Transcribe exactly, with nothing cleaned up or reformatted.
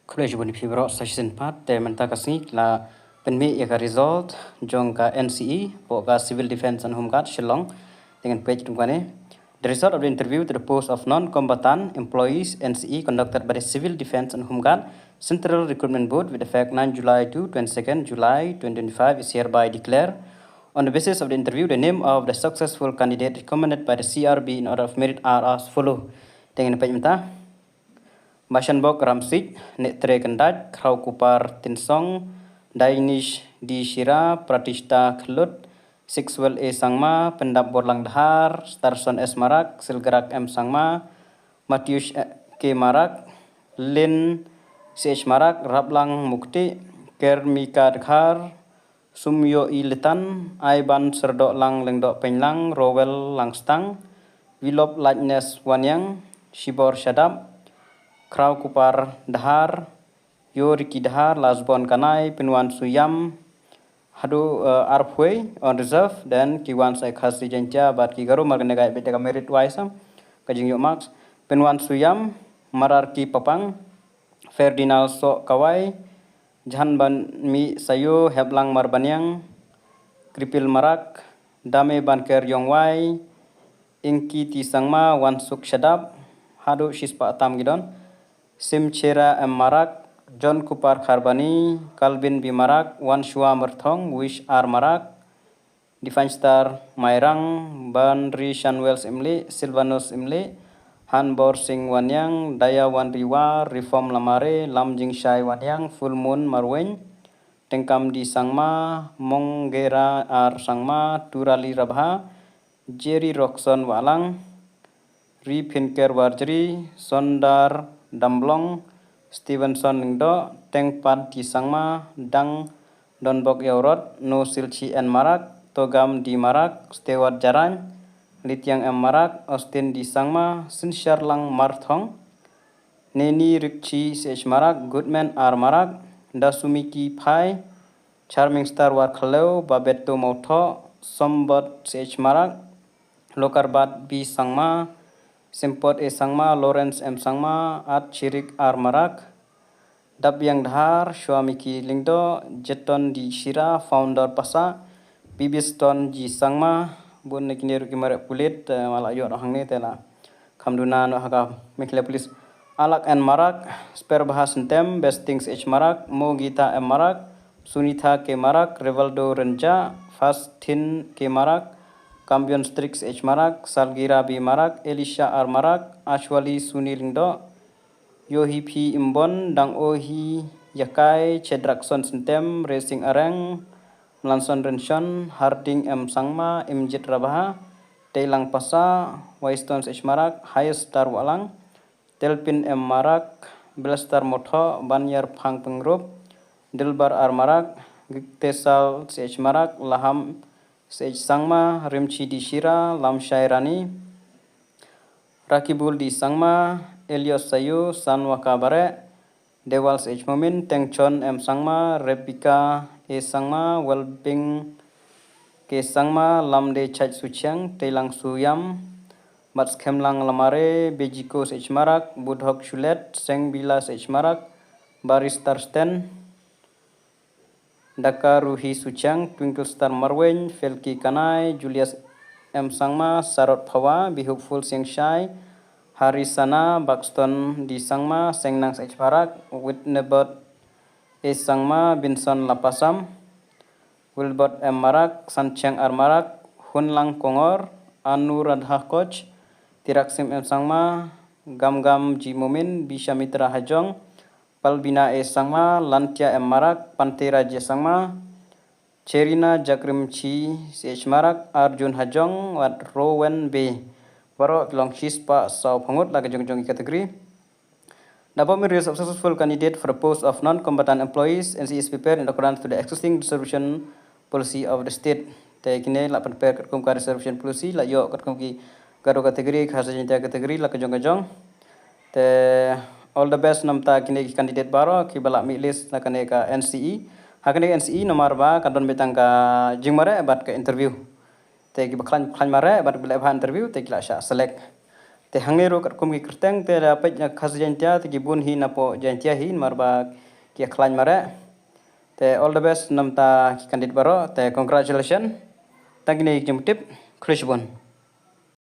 Khublei shibun ïa phi baroh sa shisien pat, te mynta ka sngi la pynmih ïa ka result jong ka N C E, bad ka Civil Defence and Home Guard Shillong. Te ngin peit kum kane. The result of the interview to the post of non-combatant employees, N C E, conducted by the Civil Defence and Home Guard Central Recruitment Board with effect nine July to twenty-second July twenty twenty-five is hereby declared. On the basis of the interview, the name of the successful candidate recommended by the C R B in order of merit are as follow. Te ngin peit mynta. Mashanbok Ramsik, Netre Kendait, Khraw Kupar Tinsong, Dainish D Shira, Pratishta Khlut, Sixwell A Sangma, Pyndap Borlang Dhar, Starson S Marak, Silgrak M Sangma, Matiush K Marak, Lin C H Marak, Raplang Mukti, Kermika Dkhar, Sumyo I Litan, Aiban Serdok Lang Lengdok Penlang, Rowel Langstang, Wilop Lightness Waniang, Shibor Shadap, Kraw Kupar Dahar, Yo Riki Dahar, Lasbon Kanai, Pinwan Suyam, haduh uh, Arphuei on reserve, then ki wan sa Khasi Jaintia, bad ki Garo Marga Naga bit ka merit wise am, ka jingyo marks, Pinwan Suyam, Marar Ki Papang, Ferdinand Sok Kawai, Jhan Ban Mi Sayo, Heplang Marbaniang, Kripil Marak, Dame Banker Yongwai, Ingki Ti Sangma, Wansuk Shadap, haduh shispah tam gidon, Simchera M Marak, John Kupar Kharbani, Calvin B Marak, Wanshua Merthong, Wish R Marak, Divine Star Mairang, Banri Shanwell Simli, Silvanus Simli, Hanbor Singh Waniang, Daya Wanriwa, Reform Lamare, Lam Jingshai Waniang, Full Moon Marweng, Tengkam Di Sangma, Mongera R Sangma, Turali Rabha, Jerry Roxon Walang, Ri Phinker Warjri, Sondar Damblong, Stevenson Lyngdoh, Tengpan T Sangma, Dang Donbok Yaurot, No Silchi N Marak, Togam D Marak, Stewart Jarang, Litiang M Marak, Austin D Sangma, Sinshar Lang Marthong, Neni Rikchi C H Marak, Goodman R Marak, Dasumiki Phai, Charming Star Warkhaleu, Babeto Mautho, Sombot C H Marak, Lokarbat B Sangma, Sempot A Sangma, Lawrence M Sangma, At Chirik R Marak, Dabyang Dhar, Shuamiki Lyngdoh, Jeton D Shira, Founder Pasa, Bibiston G Sangma, bun ne kine ruh ki mareh pulit, eh, ma la ïoh noh hangne te la kham duna noh ha ka Meghalaya Police. Alak N Marak, Sper Baha Sentem, Besting C H Marak, Mogita M Marak, Sunitha K Marak, Revaldo Renja, Fastin K Marak, Kambion Strik C H Marak, Salgira B Marak, Elisha R Marak, Ashwali Suni Lyngdoh, Yohi P Imbon, Dang Ohi Yakai, Chedrakson Sentem, Resing Areng, Mlanson Renshon, Harding M Sangma, Imjit Rabaha, Teilang Pasa, Waiston C H Marak, Highest Star Walang, Telpin M Marak, Belstar Motho, Banyar Phang Pengrup, Dilbar R Marak, Giktesal C H Marak, Laham C H Sangma, Rimchi D Shira, Lamshai Rani, Rakibul D Sangma, Elios Sayu, Sanwaka Bare, Dewal C H Momin, Tengchon M Sangma, Rebecca A Sangma, Welbing K Sangma, Lamde Chait Suchiang, Teilang Suyam, Batskemlang Lamare, Bejiko C H Marak, Budhok Shulet, Sengbila C H Marak, Baristar Sten, Daka Ruhi Suchiang, Twinkle Star Marweng, Felki Kanai, Julius M Sangma, Sarot Phawa, Bihupful Siangshai, Harisana, Buxton D Sangma, Sengnang C H Marak, Witnebot A Sangma, Binson Lapasam, Wilbert M Marak, Sancheng R Marak, Hunlang Kongor, Anuradha Koch, Tiraksim M Sangma, Gamgam G Momin, Bishamitra Hajong, Palbina A Sangma, Lantia M Marak, Pantera J Sangma, Cherina Jakrimchi C H Marak, Arjun Hajong, wat Rowen B. Baroh ki long shispah saw phangut la ka jong jong ki category. The appointment of successful candidate for the post of non-combatant employees, N C E, is prepared in accordance to the existing reservation policy of the state. Te kine la pynprepare katkum ka reservation policy, la ïoh katkum ki Garo category, Khasi Jaintia category, la ka jong ka jong. Te all the best namar kine ki candidate baroh kiba la mih list na kane ka N C E. Ha kane ka N C E namar ba ka don beit tang ka jingmareh bad ka interview. Te kiba khlaiñ, khlaiñ mareh bad ba leh bha interview te ki la shah select. Te hangne ruh katkum ki kyrteng te da peit na Khasi Jaintia te ki bun hi napoh Jaintia hi namar ba ki khlaiñ mareh. Te all the best namar ki candidate baroh, te congratulations. Tang kine ki jingtip, khublei shibun.